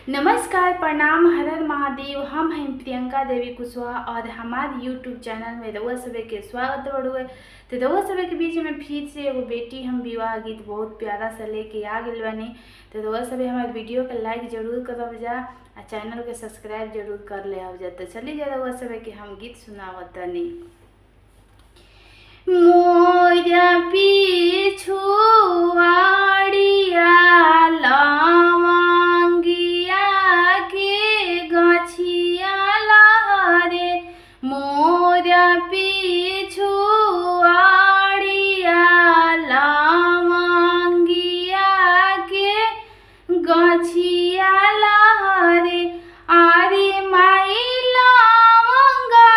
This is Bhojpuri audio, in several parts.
नमस्कार, प्रणाम, हर हर महादेव। हम हैं प्रियंका देवी कुशवाहा और हमार यूट्यूब चैनल में रउआ सभे के स्वागत बड़ुए। तो रउआ सभे के बीच में फिर से एगो बेटी हम विवाह गीत बहुत प्यारा सा लेके आ गइल बानी। तो रउआ सभे हमार वीडियो के लाइक जरूर करब जा आ चैनल के सब्सक्राइब जरूर कर ले जा। तो चली जा रउआ सभे के हम गीत सुनावतनी। मोरा पिछुआड़िया लवंगिया के गछिया लहरे, मोरा पिछुआड़िया लवंगिया के गछिया लहरे। आरे माई लवंगा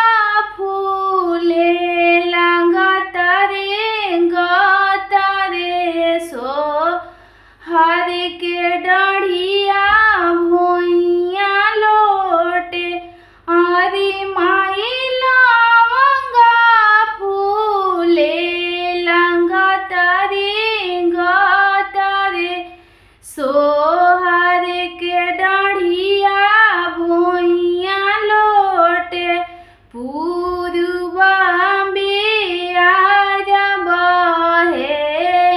फूले लागतरे गतरे सो हर के डढ़िया भुइया लोटे। आरे माई लवंगा फूले लागतरे गतरे सोहर के डढ़िया भुइया लोटे। पूर्वा बेआर बहे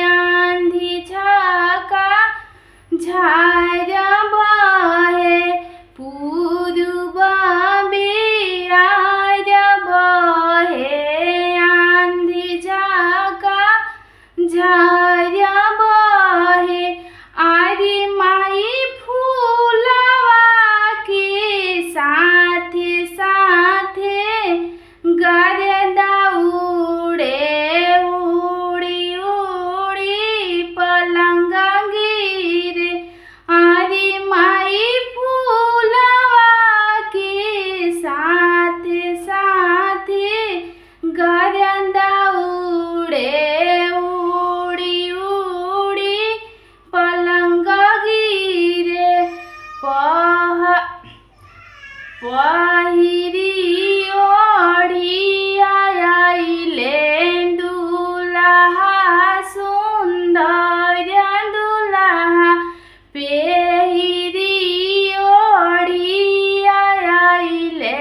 आंधी झका झार बहे, पूर्वा बेआर बहे आंधी झका झार बहे। आरे माई फूलवा के साथे साथे गरदा उड़े उड़ी उड़ी पलंग गिरे। आरे माई फूलवा के साथे साथे गरदा उड़े उड़ी उड़ी पलंग गिरे। पह पहिरी ओढ़िया आइले दुल्हा सुन्दर दुल्हा, पहिरी ओढ़िया आइले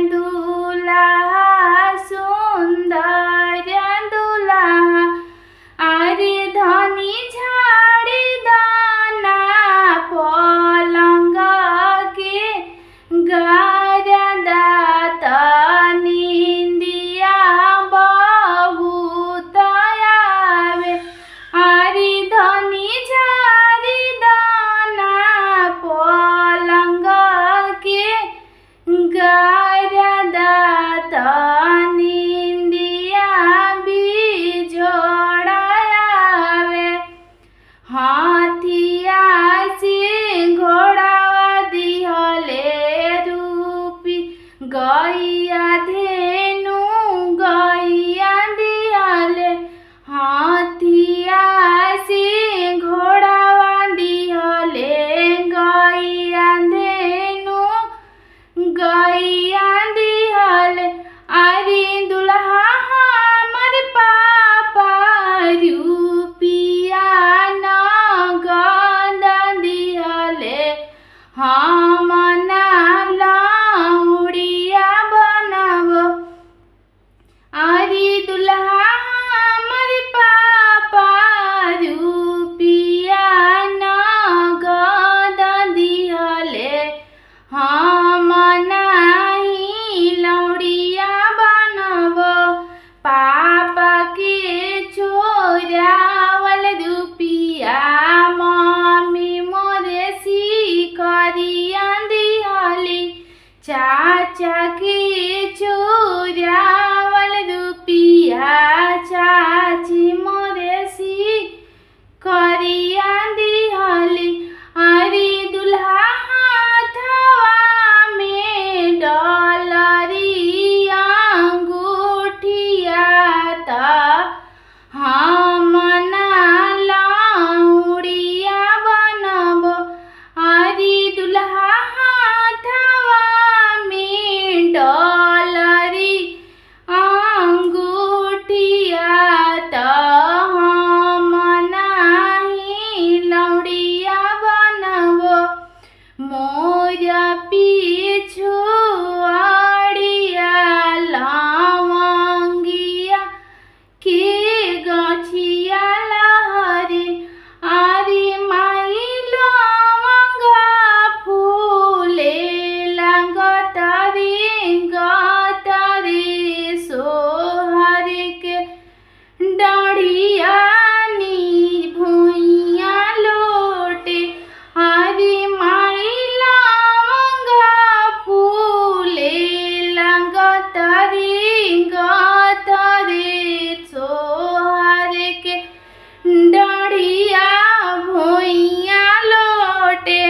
दुल्हा सुन्दर दुल्हा। आरे धनी झाड़ी दाना पलंग के गरदा त निंदिया बहुत आवे। आरे धनी झाड़ी दाना पलंग के गरदा त निंदिया बिजोड़ आवे। हाथिया से घोड़ावा दिहले रूपी गैया धेनु गैया दिहले, हाथिया से घोड़ावा दिहले गैया धेनु गैया दिहले। अरे दुल्हा हमर पापा रुपिया नगद दिहले, हम ना लौड़िया बनब। अरे दुल्हा हमर पापा रुपिया नगद दिहले, हम नाही लौड़िया बनब। पापा के चोरावल रुपिया मम्मी मोरे सिकरिया दिहली, चाचा के चोरावल रुपिया चाची मोरे सिकरिया दिहली। अरे दुल्हा हाथवा में डलरी अंगूठिया त हम ना लौड़िया बनब। अरे दुल्हा हाथवा में डलरी अंगूठिया मोर।